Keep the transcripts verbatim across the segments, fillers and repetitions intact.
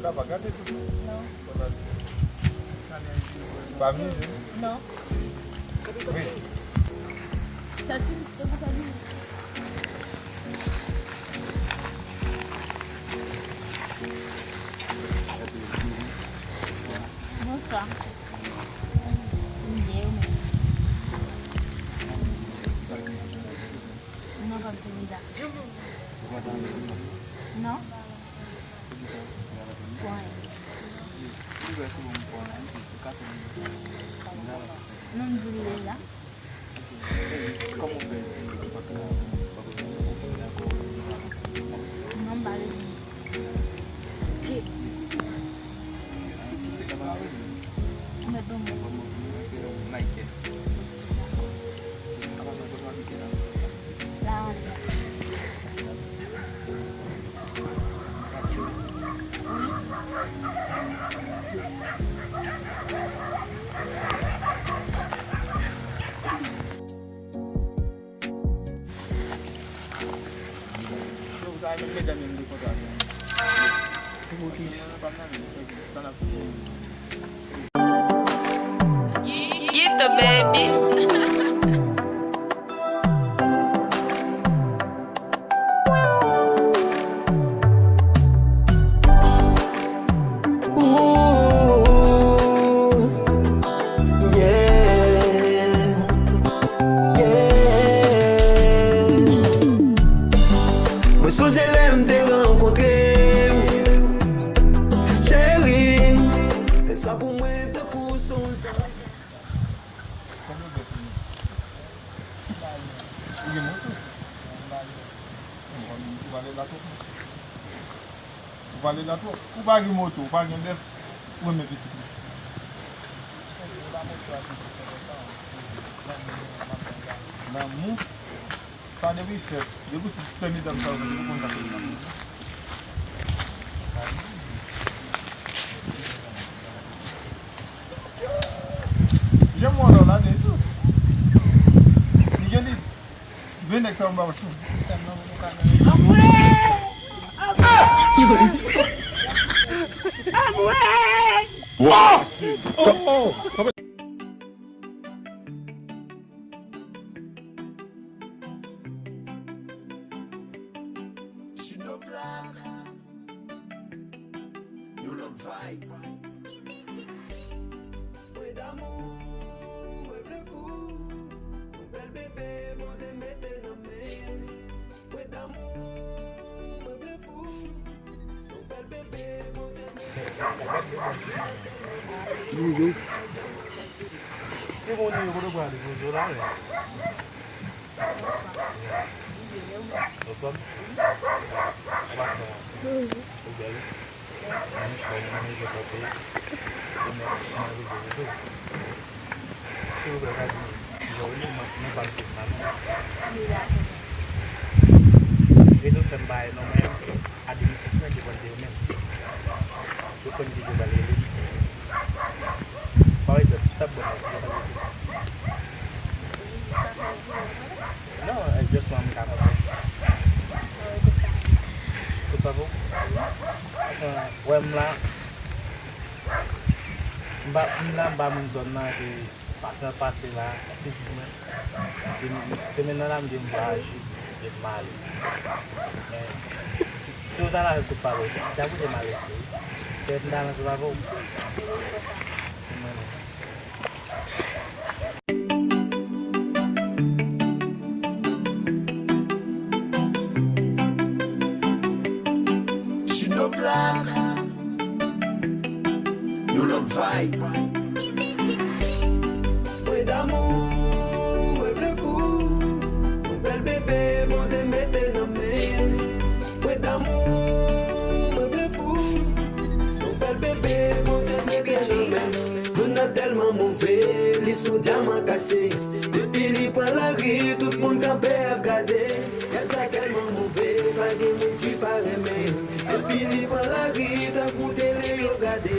Sa pa gate tout. Non. Pa mize. Non. Wi. Sa tou, se pou sa di. Bonswa. M byen, ou menm? Non, pa m te deja. Non. Pwen. Non, m di l deja. Non, m pa rele. Ou mèt ban mwen. La anlè. Get the baby. Ooh, yeah, yeah. Mwen sonje lè m te rankontre w, cheri. Lè sa pou mwen tankou sonzan. Ou gen moto? Ou pale la twòp. Ou pa gen moto, ou pa gen bèf, ou renmen pitit ou. Lanmou. Sa depi fèt, depi w fè medam sa yo, depi w konn sa fè medam. Jan mwen wè w la, de tou. Li gen li. Men nèg sa yo m pa wè. Wow! Oh, oh. Chino Black, yon lòt vibe. Mwen damou, mwen vle fou. Yon bèl bebe Bondye mete nan men. Mwen damou, mwen vle fou. Yon bèl bebe Bondye mete nan men. Timoun yo, kote w prale? Poze w la menm. Anfòm? Kòman sa? Ou bèl wi. Mwen fò, mwen manje kanpe. Mwen manje kanpe. Silvouplè, pa di m kijan w ye, mwen, mwen pa m se sa non. Rezon k fè m pa e non mwen, administrasyon depann de yo menm. Yo konn kijan yo pral rele m. Pa egzanp, si w t ap ban m yon ti bagay. Non, just mwen m ka konprann. Tout pa bon? Paske wè m la, m pa, m la, m pa moun zòn nan, epi pase an pase la, pi di mwen, se, semèn nan la m gen vwayaje, gen m ale. Men, si, si yo ta la tout pa bon, ta koute m ale tou. Kè m ta nan se pa bon. Se mwen menm. Chino Black, yon lòt vibe. Mwen damou, mwen vle fou. Yon bèl bebe Bondye mete nan men. Mwen damou, mwen vle fou. Yon bèl bebe Bondye mete nan men. Moun nan tèlman move, li sou dyaman kache. Depi li pran lari, tout moun kanpe ap gade. Yès la tèlman move, pa gen moun ki pa renmen. Depi li pran lari, tankou tele yo gade.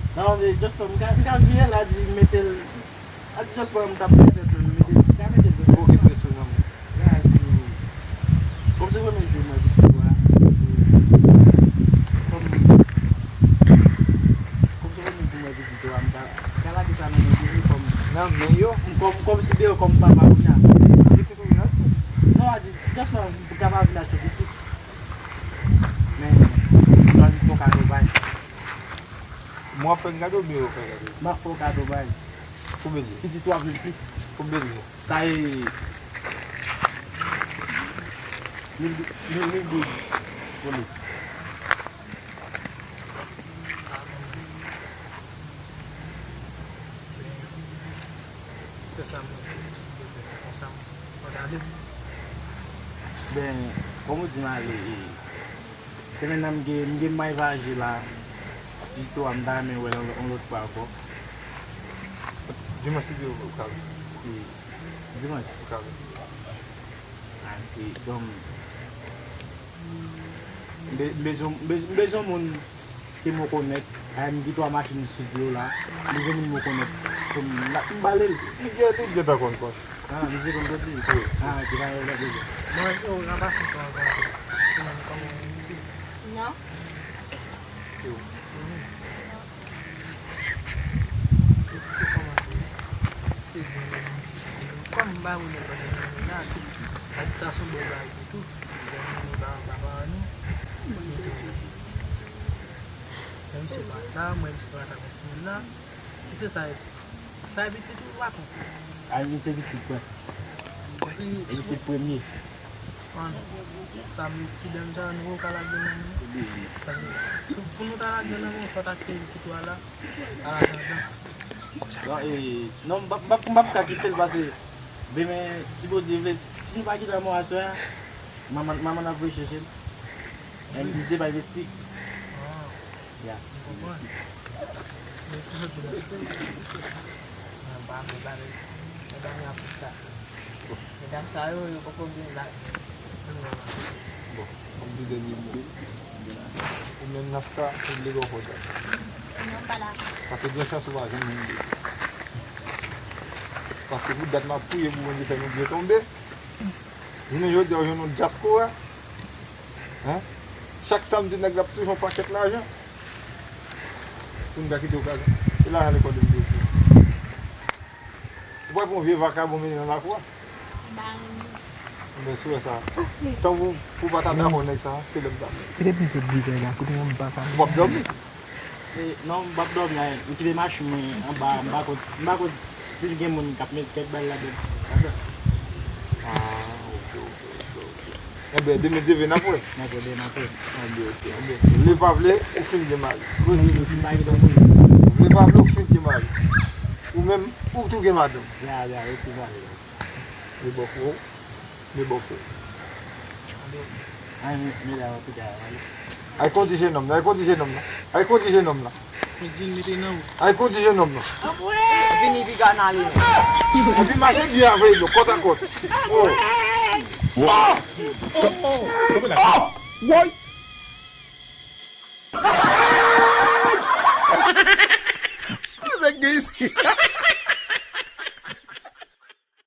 Non, men just m ka, m ka vire la di mete l. A di just m t ap mete l, mete l, m ka mete l. Oke, preso nan mwen. Kòmsi premye jou mwen pitit ou a, kòm, kòmsi premye jou mwen pitit ou a, m ka, m ka lage sa nan men yo, kòm, nan men yo? Kòm, kòm si deyò, kòm papa kounye a. Pitit ou vin achte? Non, a di, just m ka pa vin achte pitit. Men, m chwazi fè yon kado bay. Mwen ap fè n kado oubyen yo fè kado? M ap fè yon kado bay. Konbyen li? Pitit ou a vle plis. Konbyen li? Sa e mil, mil, mil goud pou li. Fè sa, mwen, silvouplè, fè konsa, mwen gade. Ben, kòm ou di m ale, e, semèn nan m gen, m gen may vaje la. Pitit ou a, m ta renmen wè l yon, yon lòt fwa ankò. Dimanch ki vini ou ka vin? E, dimanch? Ou ka vin. A, ok, donk, m be-, m bezwen, m bezwen, m bezwen moun ke m rekonèt. A, m gen twa machin sou pye w la. M bezwen moun m rekonèt. Pou m la, m ba l. Li gen, li gentan konn kòs. A, misye konn kòs li? Wi. A, ok, pa gen pwoblèm. Mwen, yo, nan pase kòman, kòman, kòman, kòman, kòman, non. Yo. Kòm m pa wè nenpòt moun la, a di sa se yon bon bagay tou. Zanmi nou pa, pa, pa nou. Menm si se pa ta, mwen, si se pa ta, kontinye la. Ki se sa, e, sa e pitit ou, patwon? A, li se pitit mwen. Epi, e li se premye. An, sa vle ti dam sa, nou ka lage nan men. Paske, si pou nou ta lage nan men, fò ta kite pitit ou a la, a la jandan. Non, e, non, m p ap, m p ap, m p ap ka kite l, paske demen, si Bondye vle, si, si nou pa kite anmò aswè a, manman, manman n ap voye chèche l. M di se pa envesti. Ah. Ya. M konprann. Men ki soti la? Nan pa vle pale sa. Medam yo ap di sa. Medam sa yo, yo poko gen la. Bon, m ap di dènye mo. Ou menm, Nafta, oublie w fò dat. Non, m pa la. Paske gen chans ou pa janm jwenn li. Paske pou dat m ap priye pou Bondye fè nou byen tonbe. Jounen jodi a, ou jwenn yon dyaspora. Hein? Chak samdi, nèg la ap touche yon pakèt lajan. Pou n ka kite w kaze. E lajan lekòl de m te ofri. Ou pral pran yon vye vakabon mennen nan lakou a? M pa renmen. Ebyen, si w wè sa, tanpri pou w pa ta dakò nèg sa, se lè m ta fè. Kite m sot di bagay la, kote yon m pa sa. W ap dòmi? E, non, m p ap dòmi la. M kite machin mwen anba, m pa konn, m pa konn si l gen moun k ap met kèk bal ladan. Ah, ok, ok, ok, ok. Enben, demen Dye vle n ap wè. N ap wè, n ap wè. Enben, ok, enben. Vle pa vle, ou fin gen mari. Sipoze, si m pa gen mari. Vle pa vle, ou fin gen mari. Ou menm, ou tou gen madanm. Ya, ya, ou tou mari. Li bon pou ou. Li bon pou ou. Ay, men, men la, an tou ka, ale. Ay, kondi jennonm nan, ay, kondi jennonm nan. Ay, kondi jennonm nan. Kondi l mete nan ou. Ay, kondi jennonm nan. Vini, piga n ale. Epi mache di avè yo, kòt a kòt. Oh. Oh! Oh! Oh! Woy! Nèg gen isi.